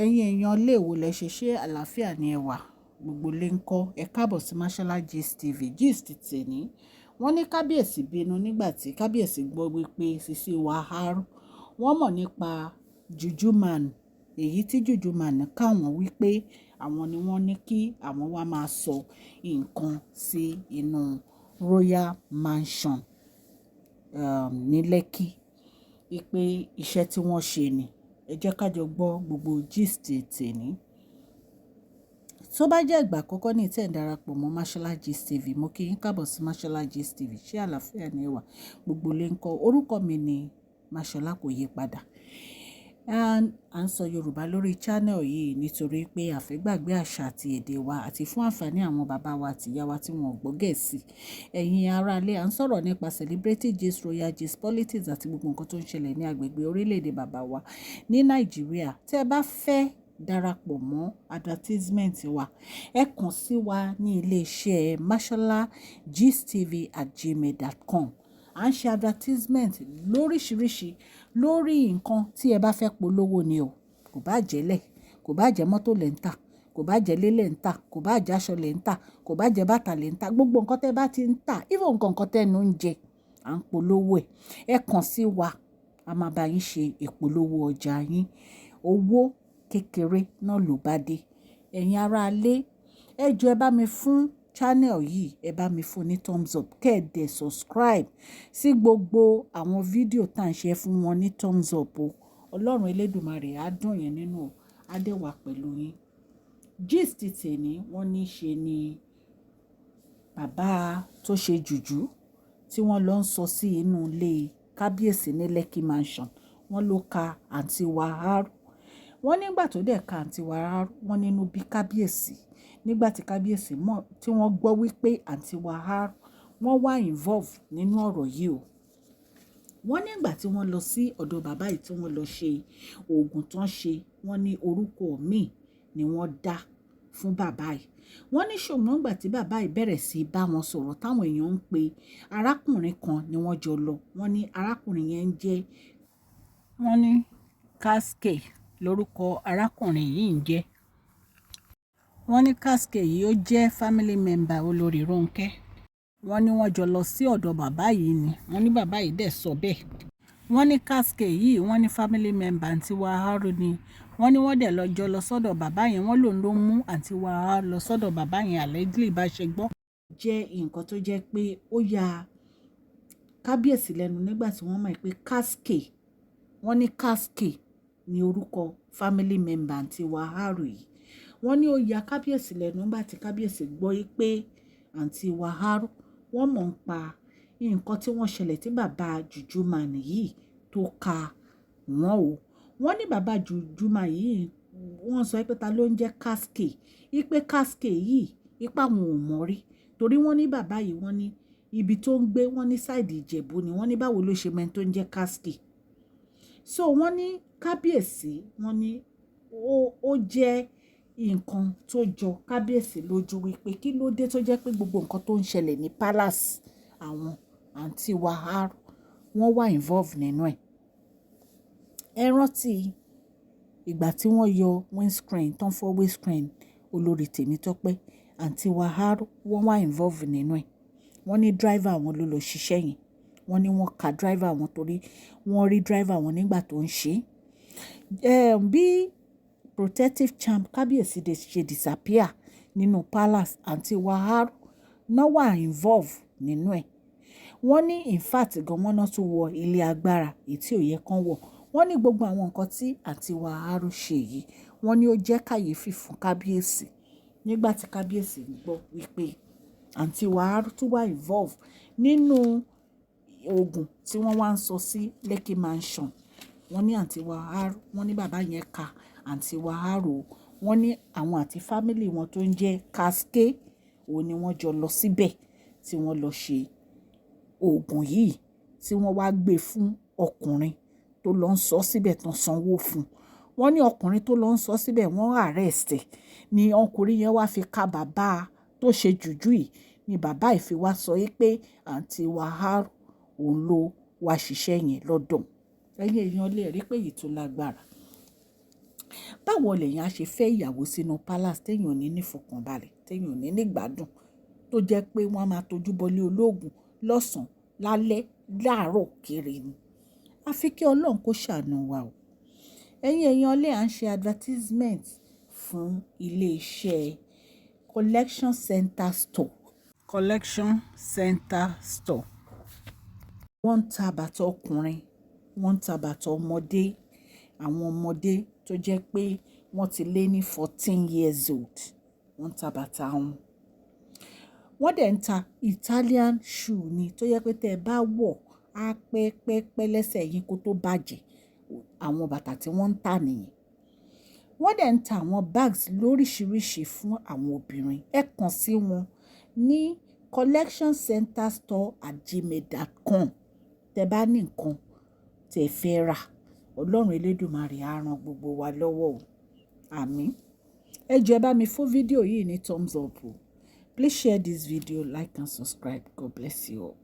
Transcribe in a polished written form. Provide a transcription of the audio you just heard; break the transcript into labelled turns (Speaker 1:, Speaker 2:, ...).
Speaker 1: Ẹ̀yin èèyàn ilé wo lẹ ṣe, ṣé àlàáfíà ni ẹ wà? Gbogbo lè ń kọ́. Ẹ káàbọ̀ sí Mashola Gist TV. Gist tèní. Wọ́n ní kábíyèsí bínú nígbà tí kábíyèsí gbọ́ wípé Sisi Wahar wọ́n mọ̀ nípa Juju man, èyí tí Juju man káwọn wípé àwọn ni wọ́n ní kí àwọn wá máa sọ nǹkan sí inú Royal Mansion ní Lekki, wípé iṣẹ́ tí wọ́n ṣe ni. Ẹ jẹ́ ká jọ gbọ́ gbogbo gist tèní. Tó bá jẹ́ ìgbà àkọ́kọ́ ní tí ẹ̀ ń darapọ̀ mọ́ Mashola Gist TV, mo kí yín káàbọ̀ sí Mashola Gist TV. Ṣé àlàáfíà ni ẹ wà? Gbogbo lè ń kọ́. Orúkọ mi ni Mashola, kò yí padà. À ń sọ Yorùbá lórí channel yìí nítorí pé a fẹ́ gbàgbé àṣà àti èdè wa, àti fún àǹfààní àwọn bàbá wa àti ìyá wa tí wọ́n ò gbọ́ Gẹ̀ẹ́sì. Ẹ̀yin ará ilé, à ń sọ̀rọ̀ nípa celebrity gist, royal gist, politics àti gbogbo nǹkan tó ń ṣẹlẹ̀ ní agbègbè orílẹ̀-èdè bàbá wa ní Nàìjíríà. Tí ẹ bá fẹ́ darapọ̀ mọ́ advertisement wa, ẹ kàn sí wa ní ilé iṣẹ́ masholagistv@gmail.com. À ń ṣe advertisement lóríṣiríṣi lórí nǹkan tí ẹ bá fẹ́ polówó ni o. Kò bá jẹ́ lẹ̀, kò bá jẹ́ mọ́tò lẹ́ ń tà, kò bá jẹ́ ilé lẹ́ ń tà, kò bá jẹ́ aṣọ lẹ́ ń tà, kò bá jẹ́ bàtà lẹ́ ń tà, gbogbo nǹkan tí ẹ bá ti ń tà, even nǹkan kan tẹ́nu ń jẹ, à ń polówó ẹ̀. Ẹ kàn sí wa, a máa bá yín ṣe ìpolówó ọjà yín. Owó kékeré náà ló bá dé. Ẹ̀yin ará ilé, ẹ jọ̀ọ́, ẹ bá mi fún channel yìí, ẹ bá mi fún ní thumbs up, kẹ́ ẹ dẹ̀ subscribe sí gbogbo àwọn fídíò tá à ń ṣe, fún wọn ní thumbs up o. Ọlọ́run Elédùmarè á dùn yín nínú o, á dẹ̀ wà pẹ̀lú yín. Gist tèní, wọ́n ní ṣe ni bàbá tó ṣe jùjú tí wọ́n lọ ń sọ sí inú ilé kábíyèsí ní Lekki Mansion, wọ́n ló ka àǹtí Wahar. Wọ́n nígbà tó dẹ̀ ka àǹtí Wahar, wọ́n nínú bí kábíyèsí nígbà tí kábíyèsí mọ̀ tí wọ́n gbọ́ wípé àǹtí Wahar wọ́n wà involve nínú ọ̀rọ̀ yìí o. Wọ́n nígbà tí wọ́n lọ sí ọ̀dọ̀ bàbá yìí tí wọ́n lọ ṣe oògùn tán ṣe, wọ́n ní orúkọ míì ni wọ́n dá fún bàbá yìí. Wọ́n ní ṣùgbọ́n ìgbà tí bàbá yìí bẹ̀rẹ̀ sí í bá wọn sọ̀rọ̀, táwọn èèyàn ń pe arákùnrin kan ni wọ́n jọ lọ. Wọ́n ní arákùnrin yẹn ń jẹ́, wọ́n ní Kaske lórúkọ arákùnrin yìí ń jẹ́. Wọ́n ní Kaske yìí, ó jẹ́ family member olórí Rónkẹ́. Wọ́n ní wọ́n jọ lọ sí ọ̀dọ̀ bàbá yìí ni. Wọ́n ní bàbá yìí dẹ̀ sọ bẹ́ẹ̀. Wọ́n ní Kaske yìí, wọ́n ní family member àǹtí Wàhálà ni. Wọ́n ní wọ́n dẹ̀ lọ jọ lọ sọ́dọ̀ bàbá yẹn. Wọ́n lòun ló mú àǹtí Wàhálà lọ sọ́dọ̀ bàbá yẹn, allegedly bá ṣe gbọ́. Jẹ́ nǹkan tó jẹ́ pé ó ya kábíyèsí lẹ́nu nígbà tí wọ́n mọ̀ pé Kaske, wọ́n ní Kaske ní orúkọ family member àǹtí Wàhálà yìí. Wọ́n ní ó ya kábíyèsí lẹ́nu nígbà tí kábíyèsí gbọ́ pé àǹtí Wàhálà wọ́n mọ̀ ń pa nǹkan tí wọ́n ṣẹlẹ̀ tí bàbá Juju man yìí tó ka wọ́n o. Wọ́n ní bàbá Juju man yìí, wọ́n sọ pé ta ló ń jẹ́ Kaske, wípé Kaske yìí, ipa wọn ò mọ̀ rí, torí wọ́n ní bàbá yìí, wọ́n ní ibi tó ń gbé, wọ́n ní side Ìjẹ̀bú ni. Wọ́n ní báwo ló ṣe mẹ́ni tó ń jẹ́ Kaske? So wọ́n ní kábíyèsí, wọ́n ní ó jẹ́ nǹkan tó jọ kábíyèsí lójú wípé kí ló dé tó jẹ́ pé gbogbo nǹkan tó ń ṣẹlẹ̀ ní palace àwọn, àǹtí Wahar wọ́n wà involve nínú ẹ̀. Ẹ rántí ìgbà tí wọ́n yọ windscreen tán, fọ́ windscreen olórí Tèmítọ́pẹ́, àǹtí Wahar wọ́n wà involve nínú ẹ̀. Wọ́n ní driver wọn ló lọ ṣiṣẹ́ yẹn. Wọ́n ní wọ́n ka driver wọn torí wọ́n rí driver wọn nígbà tó ń ṣe. Bí protective charm kábíyèsí ṣe disappear nínú palace, àǹtí Wahar náà wà involve nínú ẹ̀. Wọ́n ní in fact gan, wọ́n náà tún wọ ilé agbára èyí tí ò yẹ kán wọ̀. Wọ́n ní gbogbo àwọn nǹkan tí àǹtí Wahar ṣe yìí, wọ́n ní ó jẹ́ kàyéfì fún kábíyèsí nígbà tí kábíyèsí gbọ́ wípé àǹtí Wahar tún wà involve nínú oògùn tí wọ́n wá ń sọ sí Lekki Mansion. Wọ́n ní àǹtí Wahar, wọ́n ní bàbá yẹn ka àǹtí Wahar o. Wọ́n ní àwọn àti family wọn tó ń jẹ́ Kaske, òun ni wọ́n jọ lọ síbẹ̀ tí wọ́n lọ ṣe oògùn yìí, tí wọ́n wá gbé fún ọkùnrin tó lọ ń sọ síbẹ̀ tán, sanwó fún un. Wọ́n ní ọkùnrin tó lọ ń sọ síbẹ̀, wọ́n arrest ẹ̀. Ni ọkùnrin yẹn wá fi ka bàbá tó ṣe jùjú yìí, ni bàbá yìí fi wá sọ pé àǹtí Wahar òun ló wá ṣiṣẹ́ yẹn lọ́dọ̀. Ẹ̀yin èèyàn lè rí pé èyí tó lágbára. Báwo lèèyàn á ṣe fẹ́ ìyàwó sínú palace téèyàn ò ní ní ìfọ̀kànbalẹ̀, téèyàn ò ní ní ìgbádùn, tó jẹ́ pé wọ́n á máa tojú bọlé olóògùn lọ́sàn-án, lálẹ́, láàárọ̀ kiri ni? Àfi kí Ọlọ́run kó ṣàánú wa o. Ẹ̀yin èèyàn lé, à ń ṣe advertisement fún ilé iṣẹ́ Collection Center Store. Collection Center Store. Wọ́n ń ta bàtà ọkùnrin, wọ́n ń ta bàtà ọmọdé, àwọn ọmọdé tó jẹ́ pé wọ́n ti lé ní 14 years old, wọ́n ń ta bàtà wọn. Wọ́n dẹ̀ ń ta Italian shoe ni tó jẹ́ pé tí ẹ bá wọ̀ á pẹ́ pẹ́ pẹ́ lẹ́sẹ̀ yín kó tó bàjẹ́. Àwọn bàtà tí wọ́n ń tà nìyẹn. Wọ́n dẹ̀ ń ta àwọn bags lóríṣiríṣi fún àwọn obìnrin. Ẹ kàn sí wọn ní collectioncenterstore@gmail.com. Tẹ bá ní nǹkan tí ẹ fẹ́ rà, Ọlọ́run Elédùmarè á ran gbogbo wa lọ́wọ́ o. Àmín. Ẹ jọ̀ọ́, ẹ bá mi fún fídíò yìí ní thumbs up o. Please share this video, like and subscribe. God bless you all.